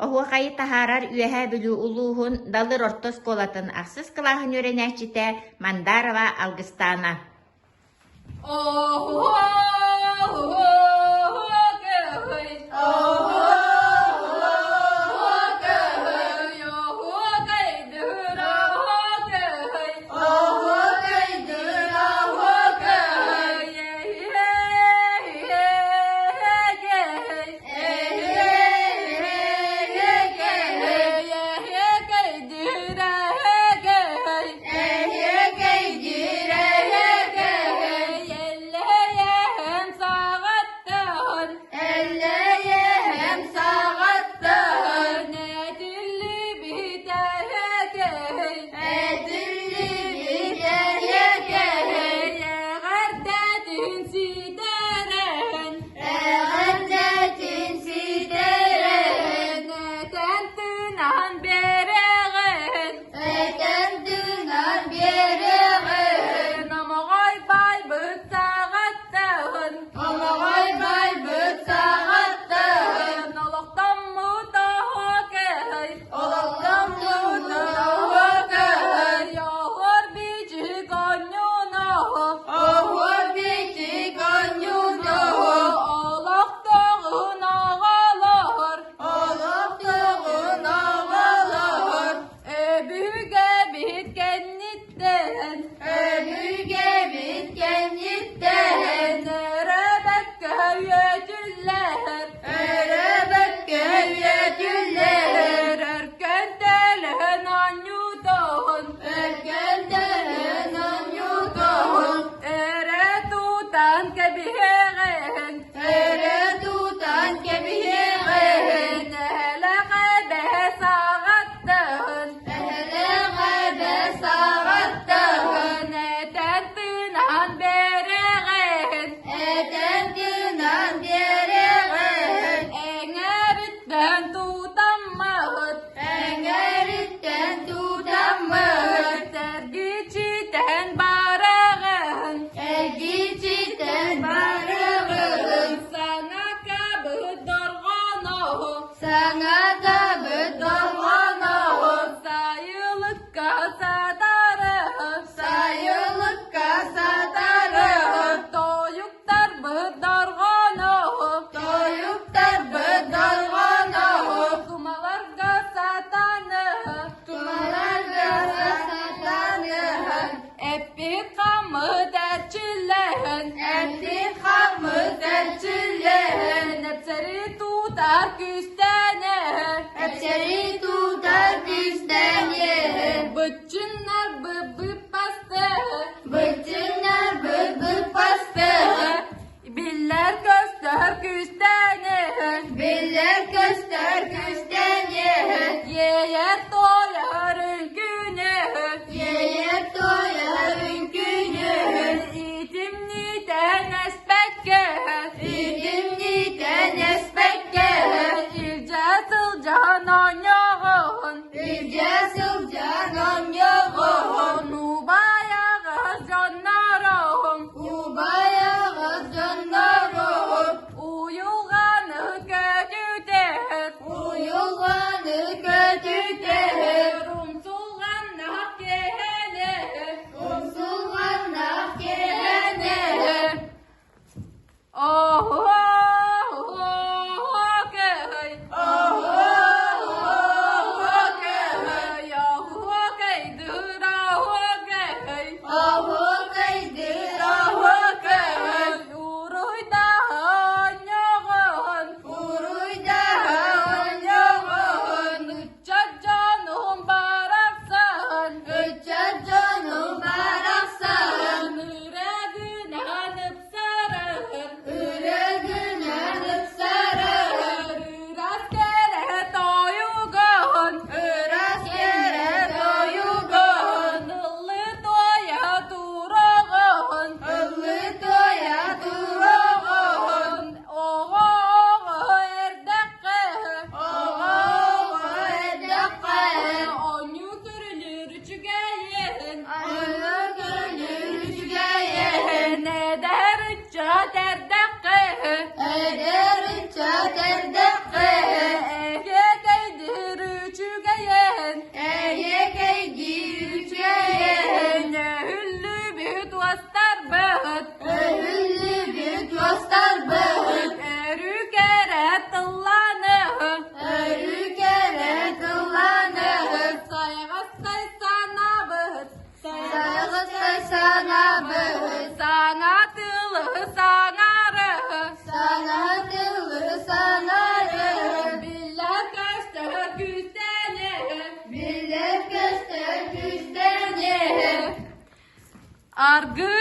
Оһуохайы таһаарар Үөһээ Бүлүү улууһун Далыр орто оскуолатын ахсыс кылааһын үөрэнээччитэ Мандарова Алгыстаана. Эҕэрдэтин ситэрэн, этэн тыынан биэрэҕин, этэн тыынан биэрэҕин, Омоҕой байбыт саҕаттаһын, Омоҕой байбыт саҕаттаһын, Олохтоммут оһуокай, олохтоммут оһуокай, Оһуор бичик онньуноһу, оһуор бичик онньуноһу, Олохтоҕун оҕолоһор, олохтоҕун оҕолоһор, Өбүгэбит кэнниттэн, өбүгэбит кэнниттэн, Өрөбөккө үөтүллэр, өрөбөккө үөтүллэр, Өркөн төлөн оонньуутун, өркөн төлөн оонньуутун, Өрө тутан кэбиһэҕин, өрө тутан кэбиһэҕин, Эһэлэҕэ бэһэ саҕаттаһын, эһэлэҕэ бэһэ саҕаттаһын, Этэн тыынан бэрэҕин, этэн тыынан биэрэҕин, Эҥэриттэн тутаммыт, эҥэриттэн тутаммыт, Эргичитэн бараҕын, эргичитэн бараҕын, Саҥа кабыт дорҕооноһу, саҥа кабыт дорҕооноһу, Сайылыкка сатарыһы, сайылыкка сатарыһы, Тойуктарбыт дорҕооноһу, тойуктарбыт дорҕооноһу, Тумаларга сатаныһы, тумаларга сатаныһы, Эппит хаммыт эрчиллэһин, эппит хаммыт эрчиллэһин, Эпсэри тутар күүстэнэһин, эпсэри тутар күүстэнэһин, Быччыннар быппастыһы, быччыннар быппастыһы, Биллэр көстөр күүстэниһин, биллэр көстөр күүстэниһин, Иэйэр туойар үҥкүүнүһүн, иэйэр туойар үҥкүүнүһүн, Итимниитэн эспэккэһин, итимниитэн эспэккэһин, Илдьэ сылдьан оонньоҕоһун, илдьэ сылдьан оонньоҕоһун, Убайаҕас дьоннороһун, Убайаҕас дьоннороһун, Уйулҕаны көтүтэһэр, уйулҕаны көтүтэһэр, Умсулҕаннаах киэһэнэһэр, умсулҕаннаах киэһэнэһэр. Оһо-оһо-кыһый! Оһо-оһо-кыһый! саҥабын, саҥа тылы саҥары, саҥа тылы саҥары, биллэр көстөр күүстэниэ, биллэр көстөр күүстэниэ. Аргы.